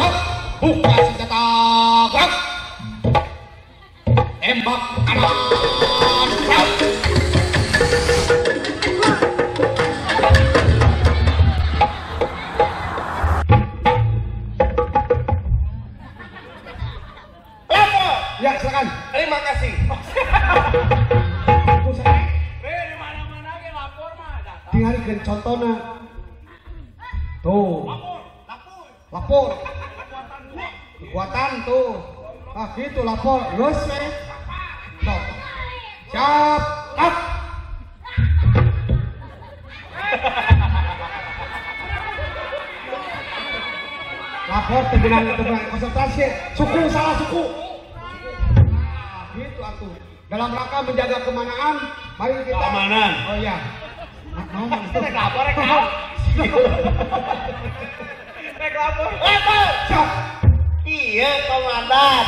Gerak. Buka senjata. Gerak. Tembak kanan. Gerak. Lapor. Ya, silakan. Terima kasih. Di mana-mana ge lapor mah datang. Tingalikeun contona. Tuh. Lapor, lapor. Kekuatan dua. Kekuatan tuh. Ah gitu lapor. Geus we. Tuh. Siap. Up. Lapor teu beunang konsentrasi. Suku salah suku. Nah, gitu atuh. Dalam rangka menjaga kemanaan, mari kita keamanan. Oh iya. Nah, rek lapor rek naon? Rek lapor. Lapor. Siap. Iya komandan.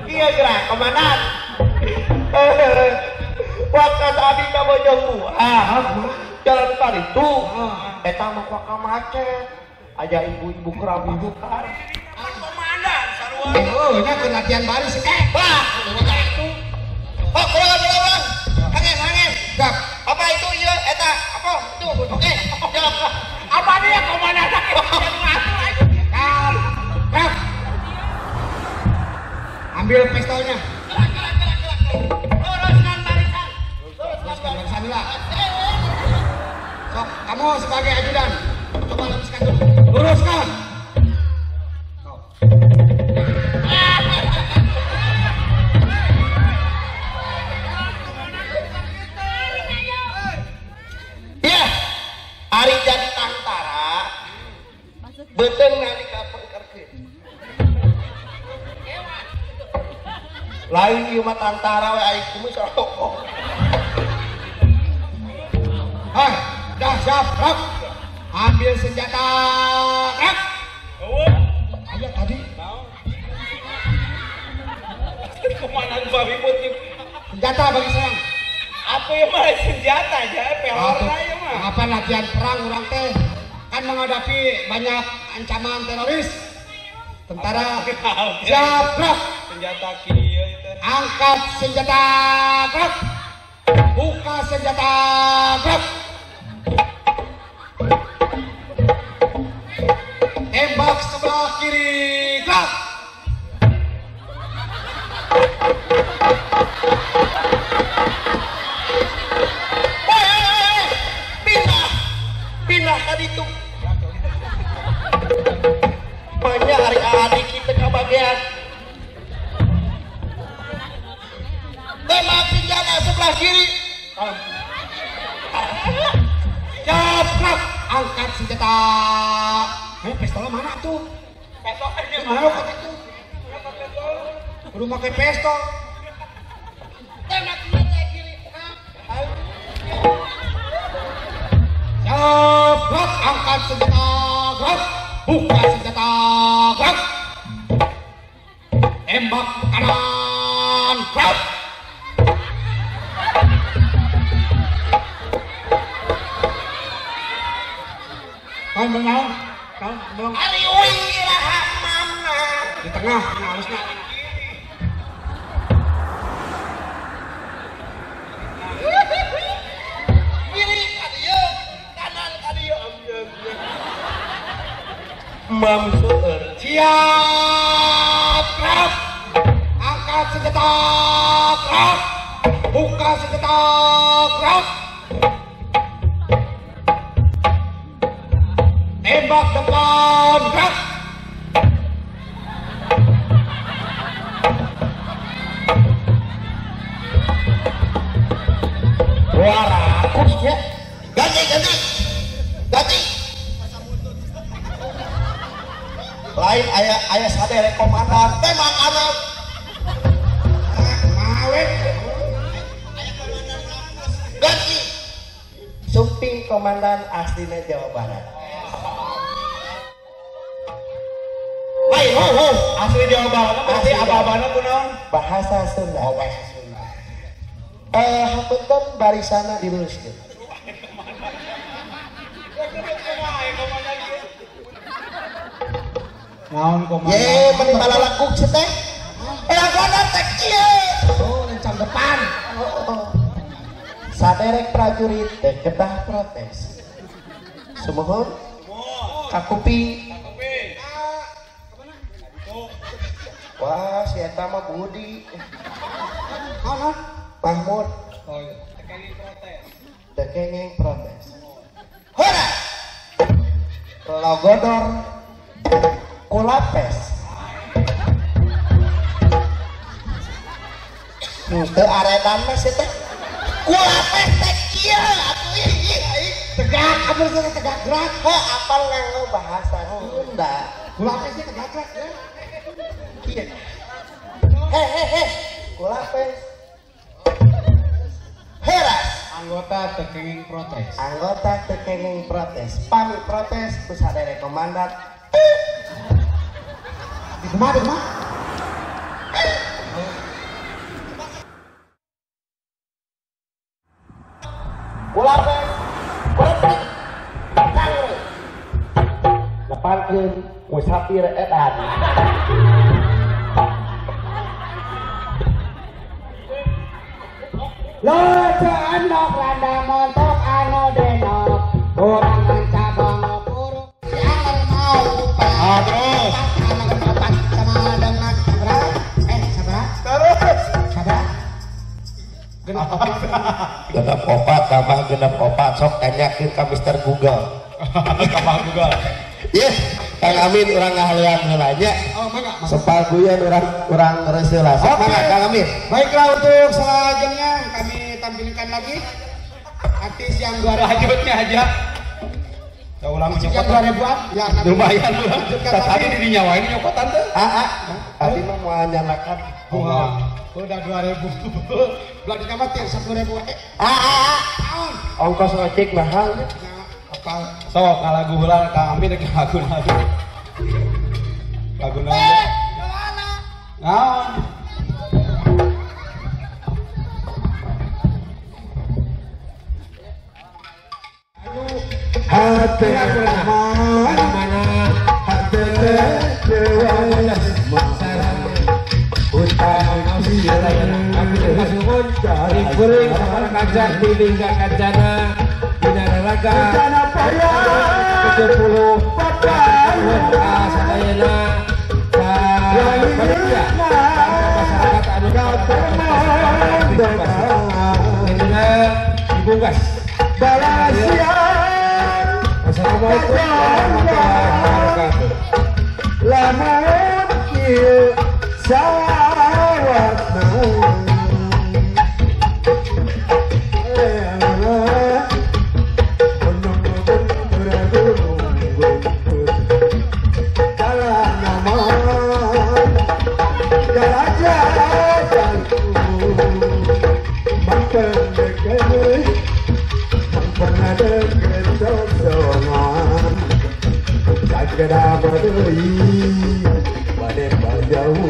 Iya gerak komandan. Waktu tadi ka Bojongbuah, jalan tadi tuh, eta mah ka macet. Aja ibu-ibu kerabutan. Kan komandan sarua. Oh, nya keur latihan baris teh. Wah, oh, ulang, ulang, ulang. Hangen, hangen. Siap. Apa itu iya eta? Apa itu? Oke. Siap. Apa dia komandan sakit ngatur aja. Siap. Siap. Ambil pistolnya. Gerak, gerak, gerak, gerak. Luruskan barisan. Luruskan barisan dulu. Sok, kamu sebagai ajudan, coba luruskan dulu. Luruskan. Sok. Ya, ari jadi tantara, beuteung nalika pengkerkeun. Lain ieu mah tantara we aing kumis rokok. Hah, dah siap, gerak. Ambil senjata, gerak. Ayo tadi. Komandan babi putih. Senjata bagi serang. Apa yang mah senjata aja, pelorna ieu mah. Apa latihan perang urang teh? Kan menghadapi banyak ancaman teroris. Tentara siap, gerak. Senjata kieu itu. Angkat senjata, gerak. Buka senjata, gerak. Tembak sebelah kiri, gerak. Woi, pindah, pindah ka ditu. Banyak hari adik kita kebagian. Tembak senjata sebelah kiri. Siap, gerak. Angkat senjata. Pistolnya mana tuh? Pistolnya mana kata itu? Kudu make pistol. Tembak senjata kiri. Siap, gerak. Angkat senjata, gerak. Buka senjata, gerak. Tembak kanan, gerak. Kan menang, kan menang. Ari uing iraha mana? Di tengah, nah, harusnya. Kiri ka dieu, kanan ka dieu. Mam seueur. Siap, gerak. Angkat senjata, gerak. Buka senjata, gerak. Tembak depan, gerak. Wah, rakus ya. Ganti, ganti, ganti. Lain ayah ayah sadar komandan tembak anak. Mawet. Ganti. Sumping komandan aslinya Jawa Barat. Lain, ho, ho. Asli Jawa Barat berarti aba-abana kunaon? Bahasa Sunda. Oh, bahasa Sunda. Hapunten barisana diluruskeun. Naon komandan? Ye, meni balalakuk sih teh. Lagona teh kieu. Oh, lencang depan. Oh. Saderek prajurit teh kedah protes. Sumuhun. Kakupi. Wah, si eta mah Budi. Naon? Mahmud. Oh iya. Teu kenging protes. Hora. Logodor kulapes. Teu aredan mah si teh. Kulapes teh kieu atuh ih aing. Tegak, abis itu tegak gerak. Heuh, apal nganggo bahasa Sunda. Kulapes teh tegak gerak ya. Kieu. Hehehe, kulapes. Heras. Anggota teu kenging protes. Anggota teu kenging protes. Pami protes ku sadere komandan. Di kumaha, di kumaha? Kulapes. Kulapes. Sangre. Nepangkeun musafir edan. Loco endok randa montok anu denok urang mencabang puruk sialar mau upah. Ah, terus. Sama opat sama dengan seberapa? Seberapa? Terus. Seberapa? Genap opat. Genap opat tambah genap opat sok tanyakeun ka Mister Google. Tambah Google. Yeh, Kang Amin urang ngahalian heula nya. Oh, mangga. Sepaguyan urang reuseuh lah. Sok mangga Kang Amin. Baiklah untuk selanjutnya kami tampilkan lagi artis yang 2000 lanjutnya aja. Saya ulang nyokot 2000-an ya lumayan ulang. Tadi di dinyawain nyokotan teh. Ah, tadi mah moal nyalakan. Wah, udah 2000. Belah di kamar teh 10.000. Ah. Ongkos ojek mahal nya. Apa? Sok lagu heula Kang Amin rek lagu naon. Lagu naon? Naon? Hati mana hati Assalamualaikum warahmatullahi wabarakatuh. Lamun kieu sawatna Bade bajauh.